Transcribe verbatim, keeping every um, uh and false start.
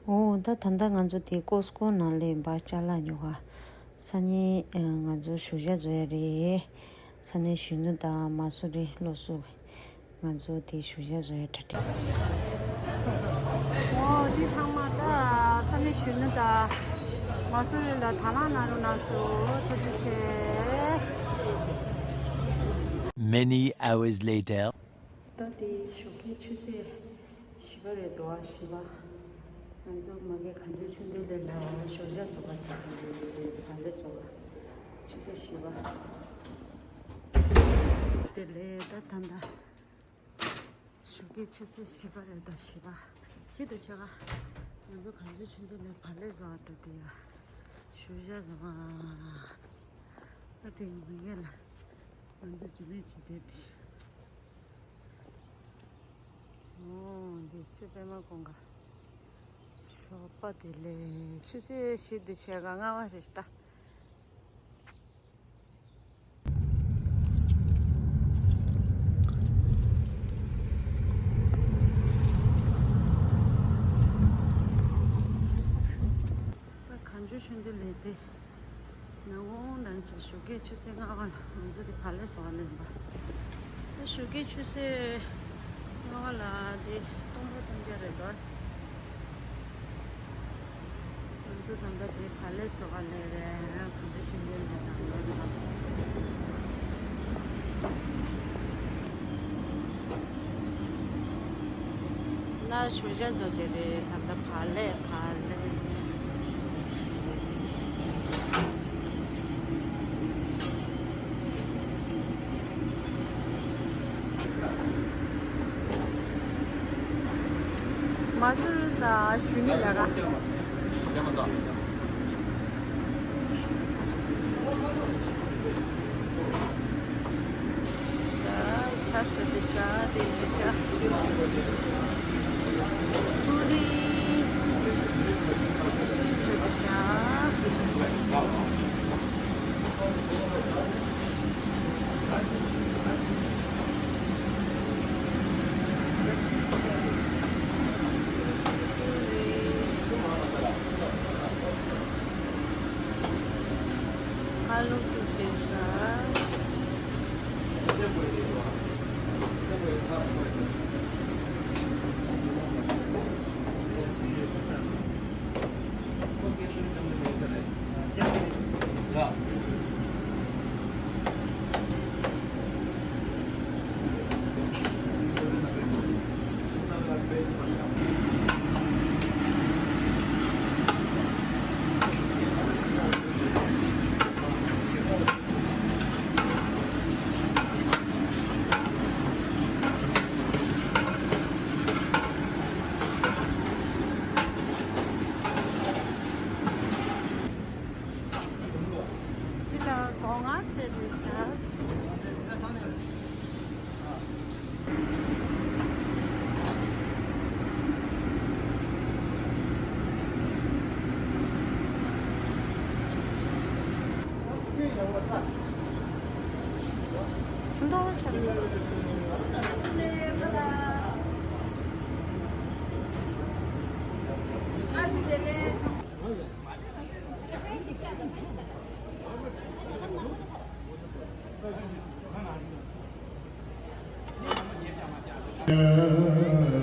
འོ་ད་ད་ལྟ་ང་ཚོ་དེ་ཀོ་སི་ཀོ་ནང་ལ་ཡིན་པ་ཅ་ལག་ཉོ་ག་ས་གནས་ང་ཚོ་བཞུགས་ཤག་བཟོ་ཡ་རེད། ས་གནས་གཞོན་ནུ་དང་མ་སུ་རི་སློབ་ཟུར་ང་ཚོ་དེ་བཞུགས་ཤག་བཟོ་ཡ་གྲ་སྒྲིག་འོ་དེ་ཚང་མ་ད་ས་གནས་གཞོན་ནུ་དང་མ་སུ་རི་ལ་དང་བླངས་གནང་རོགས་གནང་སོང་། ཐུགས་རྗེ་ཆེ། Many hours later. ད་དེ་ཞོགས་ཀའི་ཆུ་ཚོད་བཞི་པ་རེད་འདུག་ཨ། བཞི་པ། ང་ཚོ་མ་གི་གངས་ལྗོངས་ཆོས་ལྡན་གླིང་ལ་ཞོགས་ཇ་བཟོ་ག་འགྲོ་གི་ཡོད་རེད། བག་ལེབ་བཟོ་ག་ཆུ་ཚོད་བཞི་པ། དེ་ལས་ད་ད་ད་ཞོགས་ཀའི་ཆུ་ཚོད་བཞི་པ་རེད་འདུག་བཞི་པ། བཞི་དང་ཕྱེད་ཀ་ང་ཚོ་གངས་ལྗོངས་ཆོས་ལྡན་གླིང་བག་ལེབ་བཟོ་ག་འགྲོ་གི་ཡོད། ཞོགས་ཇ་བཟོ་ག་ད་དེ་མ་གི་ལ་ང་ཚོ་རྒྱུན་ལས་བྱེད་བསྡད་དེ། འོ་འདི་ཆུ་པད་མ་ཀོང་ཀ་ཞོགས་པ་དེ་ལས་ཆུ་ཚོད་བཞི་དང་ཕྱེད་ཀ་ལྔ་པ་རེད་ད། ད་གངས་ལྗོངས་ཆོས་ལྡན་གླིང་དེ། ནང་ཁོང་རང་ཅག་ཞོགས་ཀའི་ཆུ་ཚོད་ལྔ་པ་ལ་ང་ཚོ་དེ་བག་ལེབ་བཟོ་ག་སླེབས་པ། ད་ཞོགས་ཀའི་ཆུ་ཚོད་ལྔ་པ་ལ་དེ་སྟོང་ཕྲག་སྟོང་བརྒྱ་རེད་འདུག་ང་ཚོ་ད་ལྟ་དེ་བག་ལེབ་བཟོ་ག་སླེབས་རེད། གངས་ལྗོངས་ཆོས་ལྡན་གླིང་དང་ལོ་ལ། ན་ཞོགས་ཇ་བཟོ་དེ་རེད། ད་ལྟ་བག་ལེབ་བག་ལེབ། མ་སུ་རི་དང་ཞུ་ནི་ལ་ག་ཆ་ཟོས་ཏེ་ཤག་དེ་ཡིན་ཤག་ཕུ་རི། ཕུ་རི་ཟོས་ཏེ་ཤག་ཨ་ལུ་བཙུགས་ཏེ་ཤག་འདི་ལ་སྒོ་ང་ཚོས་འདི་བྱས། ཤིང་ཏོག་ཆགས་སོང་།